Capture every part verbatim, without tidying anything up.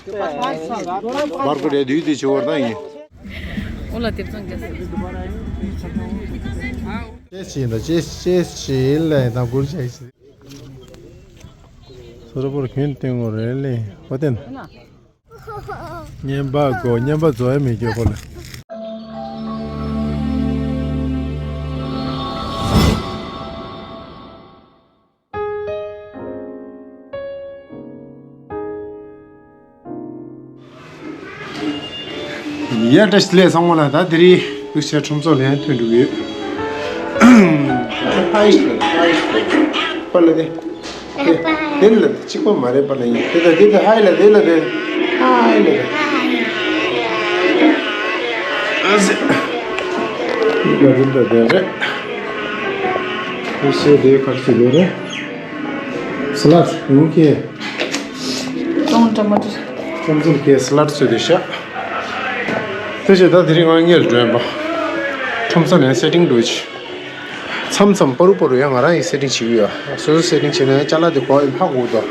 བར་སྐོར་རེ་དུས་དེ་བྱེད་བར་ད་ཡིན། འོ་ལ་དེབ་ཚང་རྒྱ་སེ། ཅེས་བྱས་ན་ཅེས་ཅེས་བྱས་ལས་དང་སྒུར་བྱས་ཤིག་སོ་ར་པོར་གྱོན་སྟོན་ངོ་རེ་ལེ་ཧོ་ཏེན། ཧེ་ན། བརྙན་པ་གོ་བརྙན་པ་བཟོ་ཡ་མེད་ཀྱི་ཁོ་ལ། ཡ་བཀྲ་ཤིས་བདེ་ལེགས་ཚང་མ་ལ། ད་དེ་རིང་ལུག་ཤ་ཁྲོམ་ཚོགས་ལ་ཡང་ཐོན་འགྲོ་གི་ཡོད། ཧའི་ཧའི་པ་ལ་དེ། དེ་དེ་ལ་གཅིག་པ་མ་རེད་པ་ལ་ཡིན། དེ་ད་དེ་ད་ཧའི་ལ་དེ་ལ་དེ། ཧའི་ལ་དེ། ཨ་ཟེ། ཡ་དེ་ད་དེ་རེད། ལུག་ཤ་དེ་ག་རེ་ཟེར་དགོས་རེད། སི་ལད་ཡོང་གི། ཀྲོང་ཊ་མ་ཊར། ཁྲོམ་ཚོགས་ཀྱི་སི་ལད་བཟོས་ཏེ་བཞག་དེ་བཞིན་ད་དེ་རིང་ང་ངེར་འགྲོ་ཡིན་པ། ཁྲོམ་ཚོགས་ནས་སེ་ཊིང་འགྲོ་ཆེ། མཚམས་མཚམས་པ་རུ་པ་རུ་ཡང་ང་རང་ཡི་སེ་ཊིང་བྱེད་ཀྱི་ཡོད། སོ་སོ་སེ་ཊིང་བྱས་ན་ཡང་ཅ་ལག་དེ་གོ་ཡི་ལྷག་དགོས་དོ།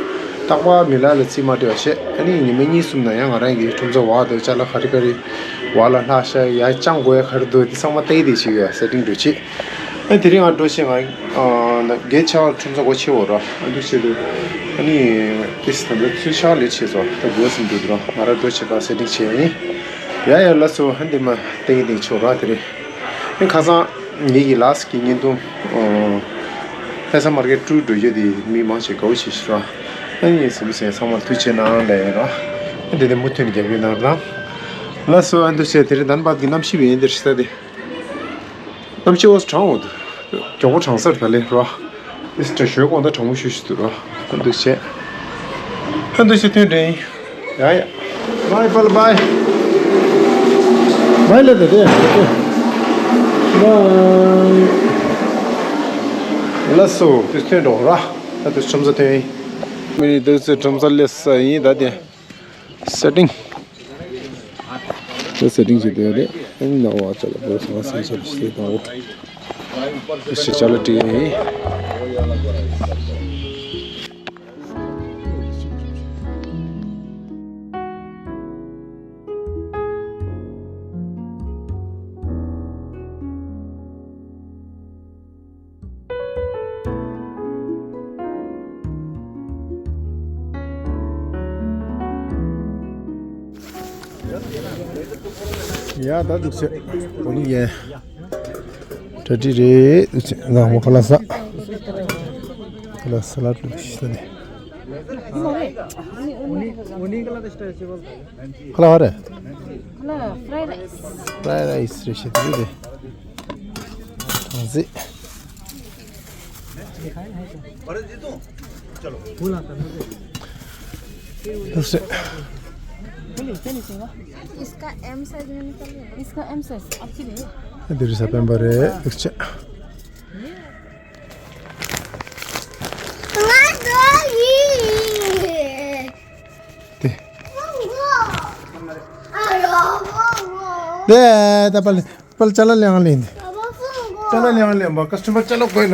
རྟག་པར་མི་ལ་ལ་རྩིས་མ་སྤྲད་པ་བྱས། ཨ་ནི་ཉི་མ་གཉིས་གསུམ་ནང་ཡང་ང་རང་གི་ཁྲོམ་ཚོགས་བ་དང་ཅ་ལག་ག་རེ་ག་རེ་བ་ལ་ལྷག་ཤ་ཡ་ཅང་དགོས་ཡ་ག་རེ་འདུག་དེ་ཚང་མ་བལྟས་བསྡད་བྱེད་ཀྱི་ཡོད། སེ་ཊིང་འགྲོ་ཆེ། ཨ་དེ་རིང་ང་འགྲོ་ཆེ་ང་ཨ་ན་རྒན་ཆགས་ཁྲོམ་ཚོགས་སྒོ་ཕྱེ་འོ་ར། ཨ་འདུག་བྱེད་དུས་ཨ་ནི་ཏིས་ད་ལྟ་ཚུལ་ཤག་ལས་ཆེ་སོ་ད་དགོས་སེམས་འདུག་ར། ང་ར་འགྲོ་ཆེ་ད་སེ་ཊིང་བྱས་ཡིན། ཡ་ཡ་ལ་སོ་ཧན་དེ་མ་ཏེང་ཏེང་ཆོ་ར་དེ་རེད། ཨ་ཁ་སང་ངེད་ཀྱི་ལ་སི་ཀྱི་བརྙན་ཐུང་ཕ་ས་མར་ཀེ་ཊི་ཊུར་འགྲོ་རྒྱུ་དེ་མི་མང་ཆེ་དགའ་བོ་བྱེད་ཤི་ར། ཨ་ནི་སེམས་སེམས་ཚང་མ་ཐུགས་ཆེ་གནང་ལས་ཡིན་ར། ཨ་དེ་དེ་མུ་མཐུད་ནས་རྒྱབ་ཡོད་ན་ར། ལ་སོ་ཨ་འདུག་བྱས་དེ་རེད། དན་བབ་ཀྱི་གནམ་གཤིས་བས་ཡིན་དེ་རེད་ས་དེ། གནམ་གཤིས་འོ་ཙམ་གྲང་འོ་འདུག་མགྱོགས་པོ་གྲང་སར་ད་ལེ་རོ། ཨིས་ཏྲ་ཞོའི་དགོང་དག་གྲང་མོ་ཞུ་ཞུ་འདུག་རོ། ཧ་འདུག་བྱས། ཧ་འདུག་བྱས་ཐོན་དྲན་ཡིན། ཡ་ཡ། བའི་པལ་བའི། བའི་ལ་དེ་དེ། བའི། ལ་སོ་དེ་ཐོན་འགྲོ་ར། ད་དེ་ཁྲོམ་ས་ཐོན་ཡིན། མི་ནི་དེ་ཚོའི་ཁྲོམ་ས་སླེབས་ས་ཡིན་ད་དེ། སེ་ཊིང་། དེ་སེ་ཊིང་བྱེད་དེ་རེད། ཨ་ནི་ནང་བ་ཅག་ལ་བོད་སང་སེ་ཤལ་ཞེས་དང་འོ། དེ་ཤེས་བྱ་ལ་བྲིས་ཡིན། ཡ་ད་འདུག་བྱས། འོ་ནི་ཡས། གྲ་སྒྲིག་རེད་འདུག་བྱས། ང་མོ་ཁ་ལག་ཟ། ཁ་ལག་ཟ་ལ་འདུག་བྱས་ད་ནི། ཁ་ལག་རེད། ཁ་ལག་ཕ་རའི་རའི་སི། ཕ་རའི་རའི་སི་རེད་བྱས་དེ་རེད། ཐང་ཟི། इसका M size में निकल गया। इसका एम साइज आपकी नहीं है। दृश्य पेंबर है। ད་པལ་པལ་ཅ་ལག་ལེན་ལེན། ཅ་ལག་ལེན་ལེན་པ་ཀ་སི་ཊ་མར་ཅ་ལག་དགོས་ན།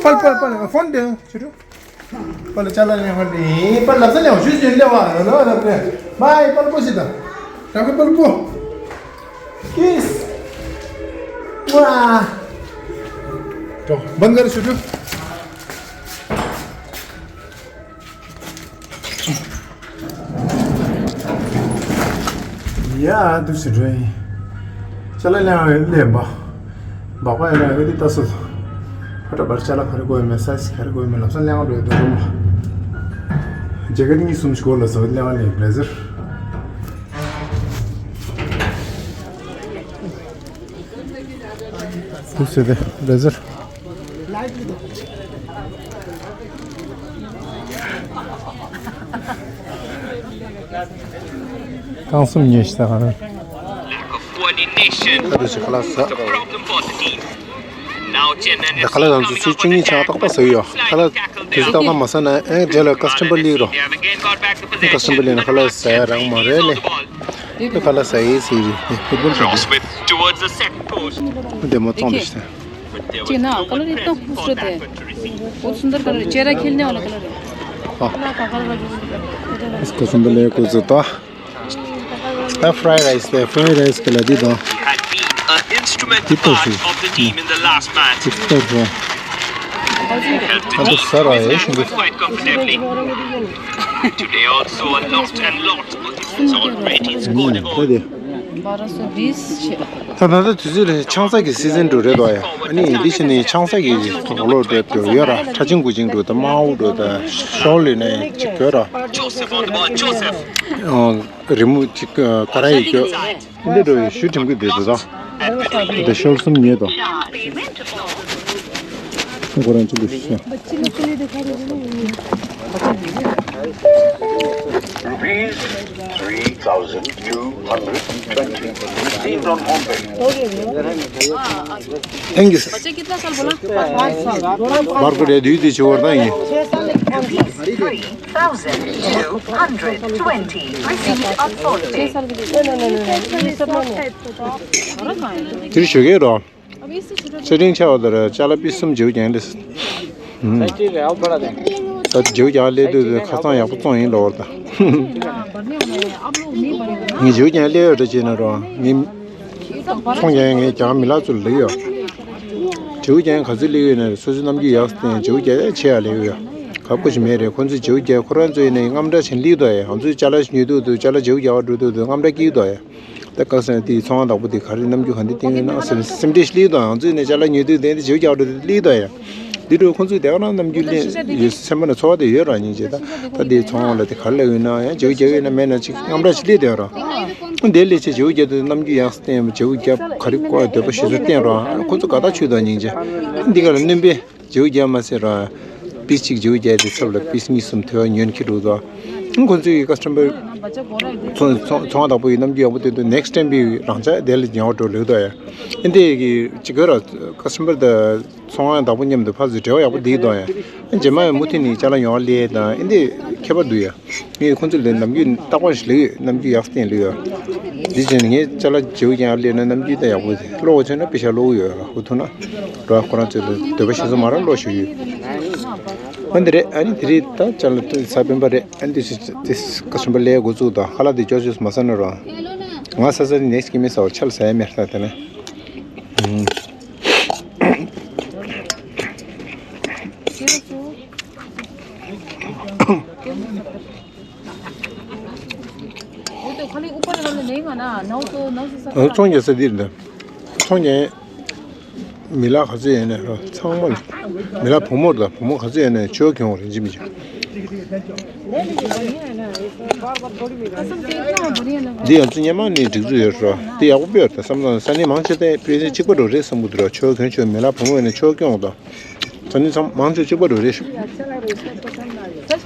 པལ་པལ་པལ་ཕོན་དེ་ཆུ་རུ། པལ་ཅ་ལག་ལེན་ལེན་པལ་ལག་ས་ལེན་ཞུ་ཞུ་ལེ་བ་ལ་ལ་ལ་པལ་པལ་པོ་ཞིག་དང་། རང་གི་པལ་པོ། ཀིས། ཝ། ཏོ་བན་གར་ཆུ་རུ། ཡ་འདུག་སེ་འགྲོ་ཡིན། ཅ་ལག་ལེན་ཡང་ལེན་པ། སྦག་སྦག་ཡིན་ན་ཡོད་དེ་ལྟ་སོ། ཕ་ཏྲ་བར་ཅ་ལག་ག་རེ་དགོས་ཡོད་མེད་སའི་ཛི་ག་རེ་དགོས་ཡོད་མེད་ལབ་ས་ལེན་འགྲོ་ཡོད་དོ་རུང་། ཇེ་ཀེ་ཊི་གཉིས་གསུམ་ཞིག་དགོས་ལབ་ས་ལེན་ལེན་བི་ལེ་ཛར། འདུག་སེ་དེ་རེ་ཟེར། རྐང་གསུམ་ཉོས་ཤི་ད་ག་རང་། ད་དུ་ཞིག་ཁ་ལག་ཟ། ད་ཁ་ལག་རང་ཚོ་ཚོས་བཅུ་གཉིས་ཆ་ཏག་ཏག་ཟ་གི་ཡོད། ཁ་ལག་དུས་ཚོད་ཏག་ཏག་མ་ཟ་ན་ཨེ་རྗེས་ལ་ཀ་སི་ཊ་མར་ལིག་རོ། ཀ་སི་ཊ་མར་ལིག་ན་ཁ་ལག་ཟ་ཡ་རག་མ་རེད་ལེ། ཁ་ལག་ཟ་ཡི་ཟེར་གི་ཕུཊ་བོལ་ཁ་ལག་བདེ་མོ་བཙོང་དེ་ཤི་ད། ཅི་ན་ཀ་ལ་རི་ཏོག་ཕུ་སྲོ་དེ། बहुत सुंदर कलर है। चेहरा खिलने वाला कलर है। ཨ། ཨེ་སི་ཀོ་སུམ་པ་ལས་ཀོ་ཟོ་ཏོ། ད་fried rice དེ་fried rice གི་ལ་དེ་དང་། Had been an instrumental དེ་ལྟར་part བྱས། of the team in the last match. དེ་ལྟར་བྱས། Helped the ད་དེ་team ཟ་ར་ཡེ་ཤིང་གི། Quite comfortably. Today also a lot and lot of efforts already scored a goal. ད་དེ། ད་ད་ད་དུས་ཚོད་ལ་ཆང་ས་གི་སི་ཛན་འགྲོ་རེད་དོ་ཡ། ཨ་ནི་འདི་ཕྱི་ནས་ཆང་ས་གི་དོག་ལོ་འགྲོ་འགྲོ་ཡོད་ར། ཁྲ་ཆིང་གུ་ཆིང་འགྲོ་ད་མའོ་འགྲོ་ད་ཤོ་ལི་ནས་ཅིག་གོ་ར། Joseph on the ball. Joseph. རི་མོ་ཅིག་ཀ་ར་ཡི་གོ། འདི་འགྲོ་ཡི་ཞུ་ཁྲིམས་ཀྱི་འདི་དུ་དང་། འདི་ཤོར་གསུམ་ཉེ་དོ། ཁོ་རང་ཅི་འདུག་ཤེས། Rupees three thousand two hundred twenty received on PhonePe. Thank you, sir. बच्चे कितना साल बोला? पाँच साल। बार को दे दी थी चोर था ये। छह साल। Rupees three thousand two hundred twenty received on PhonePe. छह साल के लिए। नहीं, नहीं, नहीं, नहीं, ये सब नहीं है। तेरी शुगर हो। सेटिङ छ ओदर चाला पिसम झिउ क्याङ लेस। ད་झिउ क्याङ་ལེ་དུ་ཁ་སང་ཡག་པོ་བཙོང་ཡིན་ལོར་ད། ངས་झिउ क्याङ་ལེ་ཡོད་ད་ཅེ་ན་རོ། ངས་ཚོང་ཀྱང་ངས་ཀྱང་མི་ལག་ཚུར་ལེ་ཡོད། झिउ क्याङ་ག་ཚོད་ལེ་ཡོད་ན་སོ་སོ་རྣམ་འགྱུར་ཡག་སྟེ་झिउ क्याङ་ཆེ་ཡ་ལེ་ཡོད། ག་ཀོ་ཞིག་མེད་རེད། ཁོ་ཚོས་झिउ क्याङ་ཁོ་རང་ཚོ་ཡིན་ན་དངངས་སྐྲག་ཆེན་ལི་དོ་ཡ། ང་ཚོས་ཅ་ལག་ཉོས་དུས་དུ་ཅ་ལག་झिउ क्याङ་འགྲོ་དུས་དུ་དངངས་སྐྲག་སྐྱིད་དོ་ཡ། ད་ཁ་སང་དེའི་ཚོང་བདག་པོ་དེ་ག་རེ་རྣམ་འགྱུར་ག་འདི་བསྟན་ཡོད་ན་སེམས་སེམས་ཁྲལ་སླེབས་དང་། ང་ཚོས་ནས་ཅ་ལག་ཉོས་དུས་དེ་འདི་བྱེའུ་རྒྱག་འགྲོ་དེ་སླེབས་དང་ཡ། འདི་འགྲོ་ཁོང་ཚོས་དེ་ག་རང་རྣམ་འགྱུར་ལེན་ཡོད་སེམས་པ་ན་ཚོར་བ་དེ་ཡོད་རང་ཡིན་ཅེ། ད་ད་དེའི་ཚོང་བ་ལ་དེ་ག་རེ་ལབ་ཡོད་ན་ཡང་བྱེའུ་རྒྱག་ཡོད་ན་མེད་ན་ཅིག་རྔམ་ར་ཞིག་སླེབས་དེ་ཡོད་རང་། འདི་ལས་ཆེ་བྱེའུ་རྒྱག་དུས་རྣམ་འགྱུར་ཡག་སྟེ་བྱེའུ་རྒྱག་ག་རེ་བཀོད་འདོད་པ་ཞིག་ཏུ་བསྟན་རང་ཁོང་ཚོ་དགའ་ཐག་ཆོད་དང་སྙིང་རྗེ། འདི་ག་ལ་སྣོན་པས། བྱེའུ་རྒྱག་མ་ཟེར་ར། པིས་གཅིག་བྱེའུ་རྒྱག་དེ་ཚབ་ལ་པིས་གཉིས་གསུམ་ཐོས་ཉོན་ཁྱི་འགྲོ་དོ། ཁོང་ཚོའི་ཀ་སི་ཊོ་མར་ཚོང་ཚོང་ཚོང་བདག་པོ་ཡི་རྣམ་འགྱུར་ཡག་པོ་དེ་ཚོ་ནེག་སི་ཊེམ་པི་རང་ཅག་དེ་ལ་ཉེ་བ་འགྲོ་ལེགས་དོ་ཡ། ཨིན་དེ་གི་ཅི་ག་ར་ཀ་སི་ཊོ་མར་དང་ཚོང་བདག་པོ་མཉམ་དུ་ཕར་ཚུར་འབྲེལ་བ་ཡག་པོ་འདུག་དོ་ཡ། རྗེས་མ་ཡང་མུ་མཐུད་ནས་ཅ་ལག་ཉོ་བ་སླེབས་དང་ཨིན་དེ་ཁྱད་པར་འདུག་ཡ། ངས་ཁོང་ཚོ་ལ་རྣམ་འགྱུར་རྟག་པར་ཞིག་ལེགས་ཡོད། རྣམ་འགྱུར་ཡག་སྟེང་ལེགས་ཡོད། འདི་བྱས་ནས་ངས་ཅ་ལག་བྱེའུ་ཀྱང་སླེབས་ན་རྣམ་འགྱུར་ད་ཡག་པོ་ཀློག་བྱས་ན་དཔེ་ཤ་ཀློག་ཡོད་ར་ཧུ་ཐུ་ན། ར་ཁོ་རང་ཚོ་ལ་འདོད་པ་ཞེ་ཚོ་མ་ར་ཀློག་ཞུ་ཡོད། ཨ་འདི་རེད། ཨ་ནི་དེ་རིང་ད་ཅ་ལག་ཏུ་ས་སྤེན་པ་རེད། ཨ་འདི་ཞིག་དེ་ཀ་སྤེན་པ་ལས་འགོ་བཙུགས་དང་ཧ་ལ་དེ་ཅོ་ཅོས་མ་ས་ན་ར། ང་ས་ས་ནི་ནེག་སི་ཀི་མི་ས་བ་ཆལ་ས་ཡ་མེར་ད་དེ་ནས། वो तो खाली ऊपर वाले नहीं माना, नौ सौ, नौ सौ सत्तर। ཚོང་རྒྱག་ས་འདིར་འདུག་ཚོང་རྒྱག་མི་ལག་ག་ཚོད་ཡོད་ནས་ཚང་མ་མི་ལག་བུ་མོ་དང་བུ་མོ་ག་ཚོད་ཡོད་ནས་ཆོས་གྱོང་རིན་ཆེན་མི་ཆོད། འདི་ཡང་ཚུ་སྙན་མ་ནས་སྒྲིག་འཛུགས་ཡོད་རོ། འདི་ཡག་པོ་དཔེ་ཡོད་ད་བསམ་སོང་། ས་གནས་མང་ཆེ་དེ་དཔེ་ཚན་གཅིག་པ་འགྲོ་རེད་བསམ་གི་འདུག་ར། ཆོས་གྱོང་ཆོས་མི་ལག་བུ་མོ་ཡོད་ནས་ཆོས་གྱོང་དང་། ད་ནི་ཚང་མང་ཆེ་གཅིག་པ་རུ་རེད་ཤག་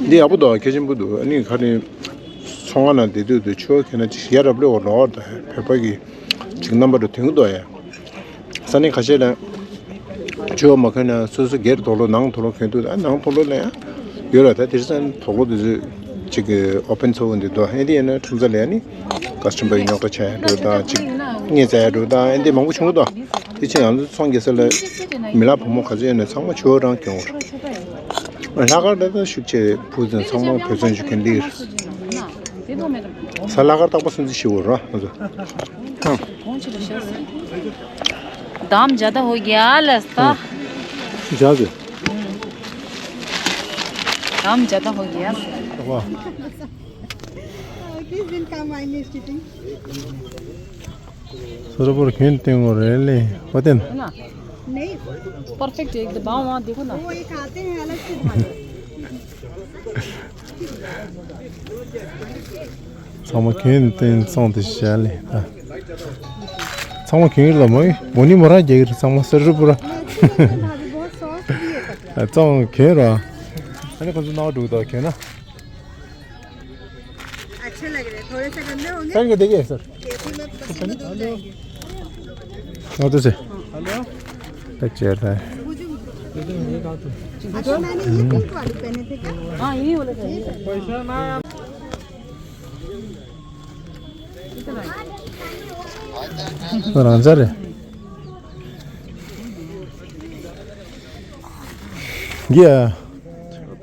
འདི་ཡག་པོ་འདུག་གལ་ཆེན་པོ་འདུག་ཨ་ནི་ཁ་ནི་ཚོང་ཁང་ནང་བསྡད་དུས་དུ་ཆོས་ཁྱེད་ན་ཅིག་ཡ་རབ་ལེ་འོ་ནོར་དང་བོད་པ་གི་ཅིག་རྣམ་པ་རུ་དོན་གྱི་འདུག་ཡ། ས་གནས་ཁ་ཤས་ལ་ཆོས་མ་གོན་ན་སོ་སོ་སྒེར་དོག་ལོ་ནང་དོག་ལོ་གོན་དུས་ཨ་ནང་དོག་ལོ་ལ་ཡང་ཡོད་ར། ད་དེར་སང་དོག་ལོ་དེ་ཚོས་ཅིག་གི་ཨོ་པན་ཚོ་འདི་འདུག་ཨ་འདི་ཡིན་ན་ཁྲོམ་ས་ལ་ཡ་ནི་ཀ་སི་ཊོ་མར་ཉོ་ཁ་ཆ་ཡ་འགྲོ་དང་ཅིག་ངེས་ཚ་ཡ་འགྲོ་དང་ཨ་འདི་མང་པོ་བྱུང་གི་འདུག་དེ་ཕྱིན་ང་ཚོ་ཚོང་རྒྱག་ས་ལ་མི་ལག་བུ་མོ་ག་ཚོད་ཡོད་ན་ཚང་མ་ཆུ་བོ་རང་གྱོང་བར། ལྷག་དཀར་ད་ལྟ་ཤུགས་ཆེ་བུ་ཚོ་ཚང་མ་བོད་ཚོང་ཞུ་མཁན་འདིར། ས་ལྷག་དཀར་རྟག་པར་སུན་གཙི་ཞུ་བར་རོ་ང་ཚོ། दाम ज़्यादा हो गया लस्ता। ज़्यादा। दाम ज़्यादा हो गया। वाह। किस दिन काम आएंगे स्टिचिंग? सरोवर खेन तेंगो रेले पतेन। है ना? नहीं। परफेक्ट है एकदम। बाँव वहाँ देखो ना। वो एक आते हैं अलग से धागे। ཚང་མ་གྱོན་ཏེ་སོང་སྟེ་བཞག་ལེ་ད། ཚང་མ་གྱོན་ལ་མོ་མོ་ནི་མོ་ར་རྒྱག་གི་རེད། ཚང་མ་སེར་རུ་པུ་ར། ཚང་མ་གྱོན་ར། ཨ་ནི་ཁོ་ཚོ་ནང་འགྲོ་དང་གྱོན་ན། अच्छे लग रहे हैं, थोड़े से गंदे होंगे। पहन के देखिए सर। देखिए, मैं पसीने धुल जाएंगे। और तो से। हेलो। तक चेयर था। अच्छा, मैंने ये पिंक वाली पहने थे क्या? हाँ, यही वाले थे। पैसा ना। राजा रे। गया।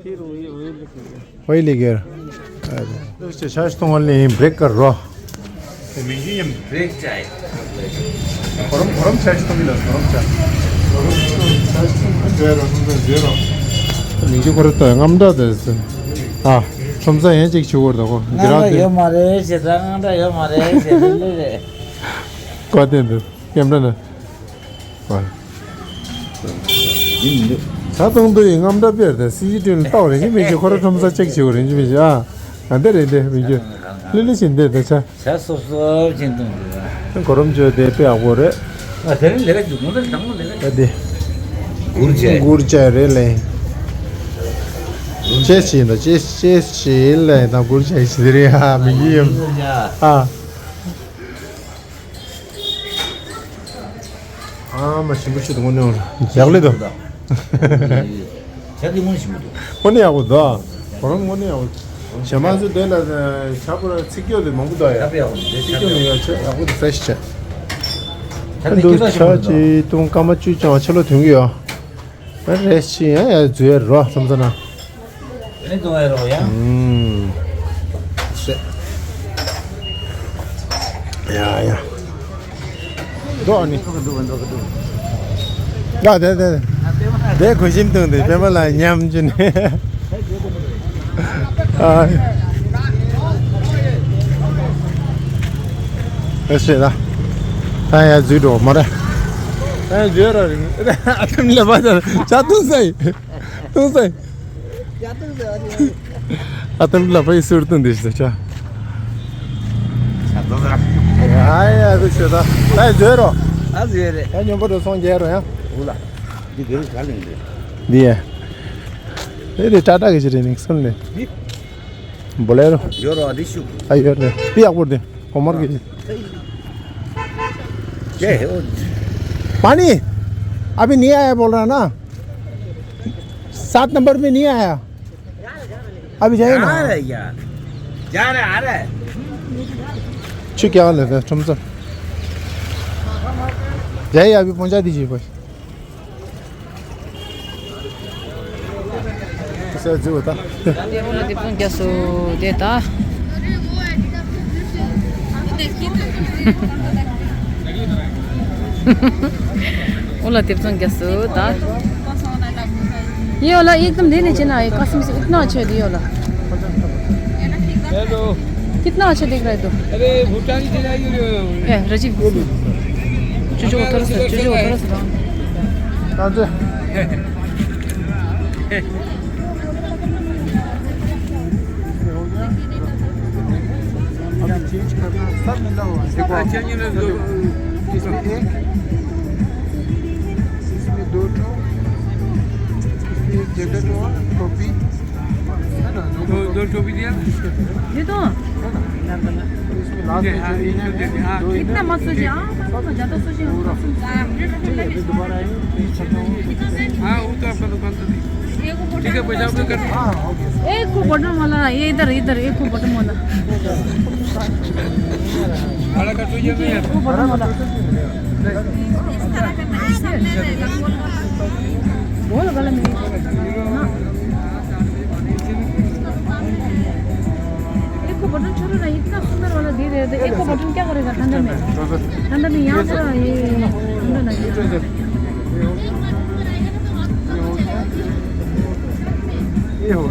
फिर वही, वही लिखेंगे। वही लिखे। ལགས་ཀྱི་ཆ་ཞིག་གཏོང་བ་ལེན་བྲེག་གར་རོ། མིང་གི་ཡིན། བྲེག་ཅའི། གོ་རམ་གོ་རམ་ཆ་ཞིག་གཏོང་གི་ལ་གོ་རམ་ཆ། གོ་རམ་ཆ་ཞིག་གཏོང་གི་རོ། མིང་གི་ཁོ་ར་ལྟོས་རྔམ་འདྲ་དེ་ཟེར། ཨ། ཁྲོམ་ས་ཡན་ཅིག་ཆུ་བོར་ད་གོ་འདི་རང་དེ། ཡོད་མ་རེད་ཞེས་ད་རྔམ་འདྲ་ཡོད་མ་རེད་ཞེས་ལེ་ལེ་རེད། བཀའ་བསྟན་དུ་སྐྱེམས་འདྲ་ན། ད་གཏོང་དུ་ཡི་རྔམ་འདྲ་དཔེར་ད་སྲིད་ཇི་ཏྲིན་ལ་ལྟོགས་རིན་གྱི་མི་ཞིག་ཁོ་ར་ཁྲོམ་ས་ཅིག་ཆུ་བོ་རིན་གྱི་མི་ཞིག་ཨ། ཨ་འདི་རེད་འདི་མི་རྒྱུ། ལི་ལི་ཞིག་འདི་ད་ཆ། ཆ་སོབ་སོབ་ཅན་དུ་འདུག་གོ་རམ་བཅོས་དེ་དཔེ་ཡག་པོ་རེད། ཨ་དེ་རིང་ལས་ཀ་རྒྱུགས་མོ་ལ་དང་པོ་ལས་ཀ་ཨ་དེ། གུར་ཅ། གུར་ཅ་རེད་ལེ། ཅེས་ཤིག་ཡིན་ད་ཅེས་ཅེས་ཤིག་ལེ་ད་གུར་ཅ་ཞིག་རེད་ཨ་མི་ཡིན་ཨ། ཨ་མ་ཞིམ་པོ་ཞིག་ཏུ་དངོས་གནས་ཡག་ལེ་དོ། ཇ་གི་མོ་ཞིམ་པོ་འདུག་དངོས་གནས་ཡག་པོ་འདུག་གོ་རམ་དངོས་གནས་ཡག་པོ། ཞེ་མ་ཚོ་དེ་ལ་ཇ་པོ་ར་ཚིག་སྐྱོ་དེ་མང་པོ་འདུག་ཡ། ཇ་པོ་ཡག་པོ་འདུག་ཚིག་སྐྱོ་མི་ཡོད་ཆེ་ཡག་པོ་འདུག་ཧྥེ་རེ་ཤི་ཆེ། ཇ་དེ་འདུག་ཁྱི་ལ་ཞིམ་པོ་འདུག་ཆ་ཅི་ཏུང་སྐར་མ་བཅུ་ཅང་ཕྱི་ལོ་ཐོན་གི་ཡོད། ཧྥེ་རེ་ཤི་ཡང་ཡ་འཛུལ་ཡ་རོ་བསམ་ཚོད་ན། ཨེ་ཏོ་ཨེ་རོ་ཡ། ཨུམ། ཡ་ཡ། འགྲོ་ཨ་ནི། ཡ་དེ་དེ། དེ་གོ་ཞིམ་བཏུང་དེ་པད་མ་ལ་མཉམ་གྱི་ནི། ཨ། ཨེ་ཤེ་ད། ད་ཡ་འཛུལ་འགྲོ་མ་རེད། ད་ཡ་འཛུལ་ར་རིང་། ཨ་ཐིམ་ལ་པ་ད་ཇ་བཏུང་ས་ཡི། བཏུང་ས་ཡི། ཨ་ཐིམ་ལ་པ་ཡི་ཟུར་བཏུང་དེ་ཞིག་ད་ཇ། ཨ་ཡ་ཟུར་ཞེ་ད། ད་ཡ་འཛུལ་རོ། ཨ་འཛུལ་རེད། ད་སྙོམས་པོ་འགྲོ་སོང་རྒྱལ་རོ་ཡ། འུ་ལ། འདི་ག་རེ་ག་ལེན་རེད། འདི་ཡ། ཨེ་དེ་ཏྲ་ཏྲ་གི་ཅི་རེད་ནིང་སོན་ལེ། འདི། बोलेरो। ཡོད་རོ་འདི་ཤུག་ཨ་ཡོད་རེད། དེ་ཡག་པོ་རེད། གོ་མར་གི། ये हो। पानी। अभी नहीं आया बोल रहा ना। सात नंबर में नहीं आया। अभी जाइए ना। आ रहा है यार। जा रहा है, आ रहा है। ཆུ་རྒྱག་ལས་དེ་ཁྲོམ་ས། जाइए अभी पहुंचा दीजिए भाई। ས་རྫི་བ་ད། དེ་འོ་ལ་དེབ་ཚང་རྒྱ་སོ་དེ་ད། འོ་ལ་དེབ་ཚང་རྒྱ་སོ་ད། ये वाला एकदम ले लीजिए ना, ये कसम से इतना अच्छा है ये वाला। हेलो। कितना अच्छा दिख रहा है तो? अरे, भूटानी से लाई हुई हो। ए, राजीव। चुचो उतर से, चुचो उतर से। हाँ जी। अभी चेंज करना, सब मिला हुआ है। देखो, इसमें एक, इसमें दो ठो, इसमें एक जैकेट और टोपी, है ना? दो दो टोपी दिया ना? ये तो। है ना? इसमें लास्ट में जो इनर है, दो इनर। इतना मत सोचिए, हाँ, मत सोचिए, ज़्यादा सोचिए। पूरा। ठीक है, फिर दोबारा आएंगे, प्लीज। हाँ, वो तो आपका दुकान तो नहीं। ठीक है, पैसा आपने कर दिया। हाँ, ओके। एक को बटन वाला, ये इधर, इधर, एक को बटन वाला। भाड़ा का तो ये नहीं है। एक को बटन वाला। बोल गला में। एक को बटन छोड़ो ना, इतना सुंदर वाला दे रहे थे। एक को बटन क्या करेगा ठंडा में? ठंडा में यहाँ पर ये ठंडा ना ये। ये हो।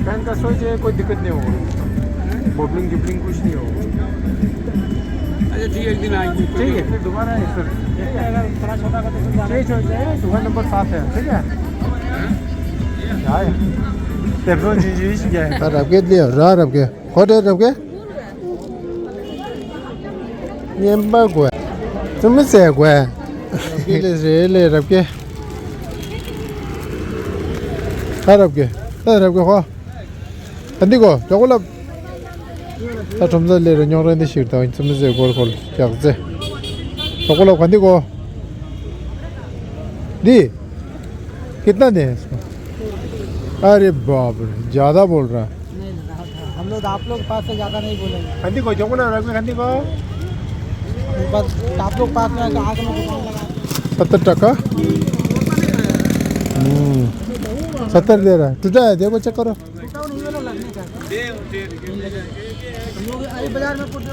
पहन का सो जाए, कोई दिक्कत नहीं होगा। बबलिंग गिबलिंग कुछ नहीं होगा। अच्छा, ठीक है, एक दिन आएंगे। ठीक है, फिर दोबारा है सर। अगर थोड़ा छोटा कर तो फिर चेंज हो जाए, दुकान नंबर सात है, ठीक है? हाँ? क्या है? तेरे को जी, जी, क्या है? रब के लिए, रा रब के। खोटे रब के? ཉན་པ་དགོས། ཙི་མི་ཟེར་དགོས། རབ་རྒྱས་ལས་རེད་ལས་རབ་རྒྱས། ཨ་རབ་རྒྱས། ཨ་རབ་རྒྱས་ཧོ། ག་འདི་གོ་ཇོ་གོ་ལབ། ད་ཁྲོམ་ས་ལས་རེད་རྙོག་རེད་འདི་ཞིག་དང་ཙི་མི་ཟེར་དགོས་གོ་ལ་རྒྱག་ཙེ། ཇོ་གོ་ལབ་ག་འདི་གོ། འདི། कितना दे इसको? अरे बाप रे, ज़्यादा बोल रहा है। नहीं दादा, हम तो आप लोग के पास से ज़्यादा नहीं बोलेंगे। खंदी को जोगुना रख खंदी को। बस आप लोग पास में आके आगे में दुकान लगा। सत्तर टका। हम्म। सत्तर दे रहा है। टूटा है, देखो, चेक करो। टूटा नहीं, वाला लगने का। हम लोग अभी बाजार में कुछ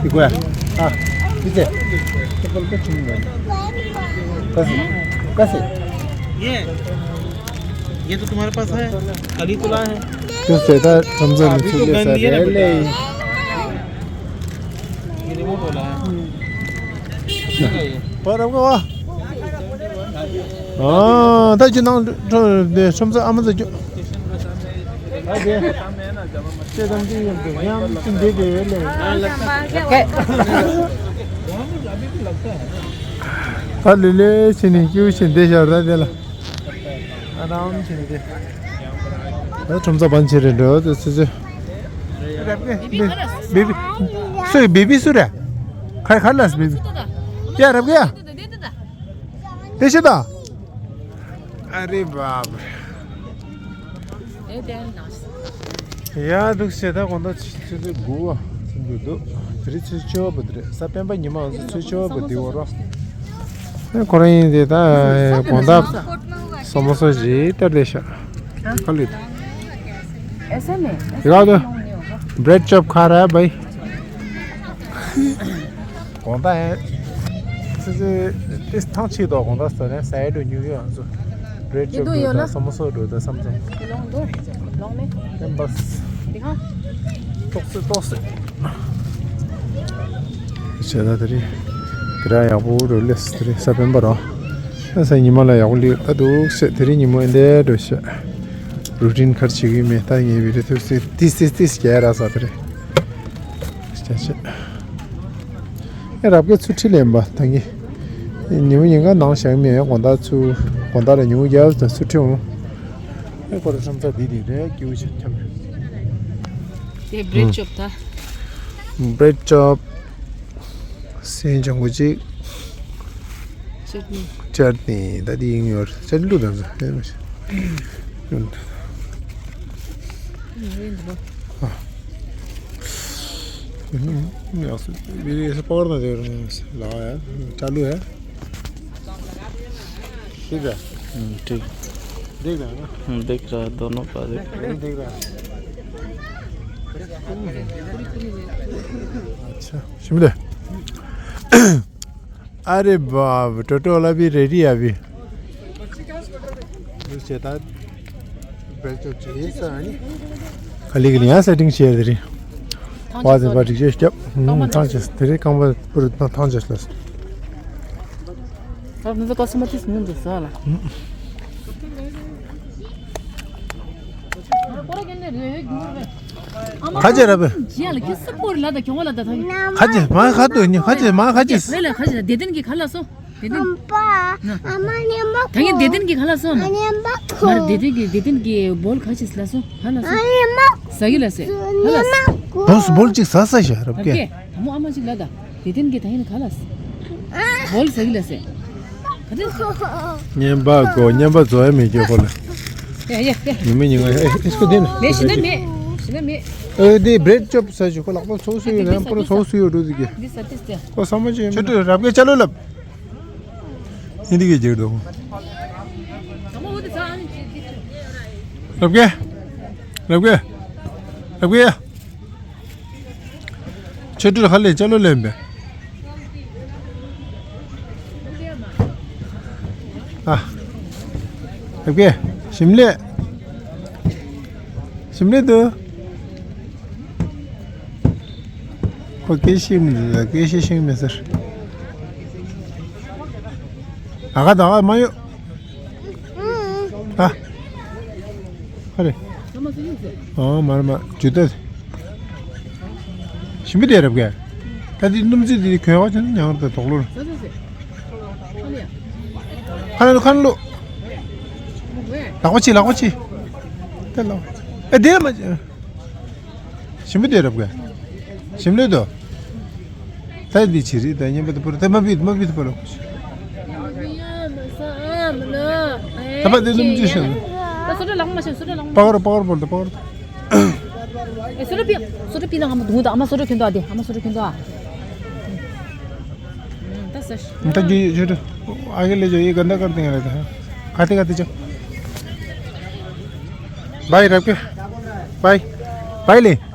이거야. 아, 이제. कैसे? कैसे? ये, ये तो तुम्हारे पास है, कल ही तो लाए हैं। तो सेटा समझा अभी तो नहीं गन दिया ना बेटा। ये रिमोट वाला है। ठीक है ये। पर हमको वाह। ཨ། ད་ཅི་ནང་ཁྲོད་དེ་ཁྲོམ་ས་ཨ་མ་ཚ་ཅོ། ཨ་དེ། ཁྱེད་དང་ཅི་ཡོད་དེ་ཡང་ཅི་འདི་དེ་ཡོད་ལེ། ད་ལི་ལི་ཕྱིན་ནས་སྐྱིད་པོ་ཕྱིན་བསྡད་ཤག་ད་དེ་ལ། ཨ་རམ་ཕྱིན་ཏེ། ད་ཁྲོམ་ས་བན་ཆེ་རེད་འགྲོ་དེ་ཚོ་ཚོ། བེ་བི། སུ་བེ་བི་སུ་རེད། ཁ་ཁ་ལ་སི་བེ་བི། ཡ་རབ་གི་ཡ། དེ་ཤི་ད། ཨ་རེ་བཱབ་རེ། ཡ་འདུག་ཟེར་ད་དགོང་དག་ཆུ་ཚོད་དགུ་པ་ཚུན་དུ་འདུག་དེ་རིང་ཚོད་བཅུ་པ་དེ་རེད། གཟའ་སྤེན་པ་ཉི་མ་ང་ཚོ་ཚོད་བཅུ་པ་དེ་འོ་རོ། ཨེ་ཁོ་རང་ཡིན་དེ་ད་དགོང་དག་ས་མོ་སོ་ཞིག་སྟེར་བསྡད་ཤག་ཁ་ལུད། ཡག་ཏུ་བྲེད་ཅོབ་ཁ་ར་བའི། དགོང་དག་ཡང་ཙི་ཙི་ཏིས་ཐང་ཆད་དོ། དགོང་དག་ས་ནས་ཟ་ཡ་འགྲོ་ཉུག་ཡོད་ང་ཚོ། བྲེད་ཅོབ་འགྲོ་དང་ས་མོ་སོ་འགྲོ་དང་བསམ་བསམ། ལོང་འདུག་ལོང་མེད། ཡང་བས། འདི་ཁ། ཏོག་སེ་ཏོག་སེ། བྱས་ད་དེ་རིང་། དེ་ར་ཡག་པོ་འགྲོ་ལེས་དེ་རིང་གཟའ་སྤེན་པ་རོ། ཨ་ས་ཉི་མ་ལ་ཡག་པོ་ལེགས་ད་འདུག་ཟེར་དེ་རིང་ཉི་མ་འདི་འགྲོ་ཤག་རུ་ཊིན་ག་རེ་བྱེད་ཀྱི་མེད་ད་ངས་བི་ཌི་ཡོ་ཐུབ་སེ་ཏིས་ཏིས་ཏིས་རྒྱག་ར་ས་དེ་རེད། ཅ་ཅ། ཨེ་རབ་ཀའི་ཚུར་ཁྲིད་ལེན་པ་ད་གི། ཉི་མ་ཉིན་གང་ནང་བཞག་མེད་དགོང་དག་ཚུར་དགོང་དག་ལ་ཉི་མ་རྒྱབ་ད་ཚུར་ཁྲིད་འོང་། ཨེ་ཁོ་ར་ཁྲོམ་ས་འདི་འདི་རེད་སྐྱིད་པོ་ཆེ་འཁྱམ་རེད། དེ་བྲེད་ཅོབ་ད། བྲེད་ཅོབ། སེང་ལྕང་གུ་གཅིག་ཅར་ནི། ཅར་ནི་ད་དེ་ཡིན་ཡོད་ཅར་ནི་ལུག་དང་ཟ་ཧེ་མ་ཤི། मेरे से पकड़ना दे रहे हैं। लाओ यार, चालू है। ठीक है। हम्म, ठीक। देख रहा है ना? हम्म, देख रहा है, दोनों का देख रहा है। नहीं देख रहा है। अच्छा, शिमले। अरे बाप, टोटो वाला भी रेडी है अभी। ཁ་ལི་གི་ཡང་སེ་ཊིང་བྱས་དེ་རིང་། བ་ཟེར་བ་སྒྲིག་ཆས་བརྒྱབ། ཐང་ཆད་སོང་། དེ་རིང་རྐང་པ་པུར་ཐང་ཆད་སོང་། ད་ནི་ཀ་སི་མ་ཏིས་མུན་དུ་ཟ་ལ། ཁ་ཆེ་ར་བེ། ཁ་ཆེ་མ་ཁ་ཏོ་ནི་ཁ་ཆེ་མ་ཁ་ཆེ། བེ་ལ་ཁ་ཆེ་དེ་ཏན་གི་ཁ་ལ་སོ། དེ་ཏན། ཨམ་པ། ཨ་མ་ཉམ་པ། ད་ངས་དེ་ཏན་གི་ཁ་ལ་སོ་ན། ཉམ་པ་ཁོ། མར་དེ་ཏན་གི་དེ་ཏན་གི་བོལ་ཁ་ཆེ་ལ་སོ། ཧ་ལ་སོ། ཉམ་པ། ཟ་གི་ལ་སེ། ཧ་ལ་སོ། བོལ་བོལ་ཅིག་ཟ་ས་ཤ་རབ་ཀེ། ད་མོ་ཨ་མ་ཅིག་ལ་ད། དེ་ཏན་གི་ད་ཡིན་ཁ་ལ་སོ། བོལ་ཟ་གི་ལ་སེ། ཉན་པ་གོ་ཉན་པ་བཟོ་ཡ་མེད་ཀྱི་ཁོ་ལ། ཡ་ཡ་ཡ། ཉི་མ་ཉི་མ་ཨེ་ཨེ་སྐུ་དེ་ན། མེད་ཤི་ན་མེད། ཤི་ན་མེད། ཨེ་དེ་བྲེད་ཅོབ་ཟ་ཞུ་ཁོ་ལག་པ་ཚོགས་སུ་ཡོད་ན་པོ་ཚོགས་སུ་ཡོད་འགྲོ་དེ་གི། འདི་ས་ཏིས་ཏེ། ཁོ་ས་མ་ཅན་ཆུ་ཏུ་རབ་གེ་ཅ་ལོ་ལབ། ཧིན་དི་གི་རྒྱུགས་འགྲོ། རབ་གེ། རབ་གེ། རབ་གེ། ཆོས་སྒྲོན་ཧ་ལས་ཅ་ལོ་ལེན་པས། ཨ། ཨ་ཀེ། ཞིམ་ལས། ཞིམ་ལས་འདུག་ཁོ་སྐད་ཤེས་མི་འདུག་སྐད་ཤེས་ཤེས་མི་ཟེར། ཨ་ག་ད་ག་མ་ཡོད། ཨ། ཧ་རེ། ཨོ་མར་མ་ཇུ་ཏ། ཞིམ་པོ་དེ་རབ་གས། ད་དེ་སྣུམ་ཚིག་དེ་གོན་བ་ཆེན་ཉང་ར་དོག་ལོར། ཁ་ན་ལོ་ཁ་ན་ལོ། ལག་པ་ཕྱིས་ལག་པ་ཕྱིས། ད་ལོ། ཨེ་དེ་ལ་མ། ཞིམ་པོ་དེ་རབ་ག་ཞིམ་ལོས་དོ། ད་འདི་ཕྱི་རི་ད་ཉན་པ་དེ་པོ་ར་ད་མ་བིད་མ་བིད་པ་ལོ། ད་པ་དེ་ལུམ་ཅི་ཤང་། सोडा लगा, मासे सोडा लगा। पकड़ो, पकड़ो, बोल दो, पकड़ो। ए, सोडा पिया, सोडा पीना, हम दूंगा, अम्मा सोडा खिंदो आदे, अम्मा सोडा खिंदो आ। हम्म, दस, दस। तो ये, ये तो आगे ले जाओ, ये गंदा कर देंगे रहता है। खाते, खाते जाओ। भाई, रख के। भाई, भाई ले।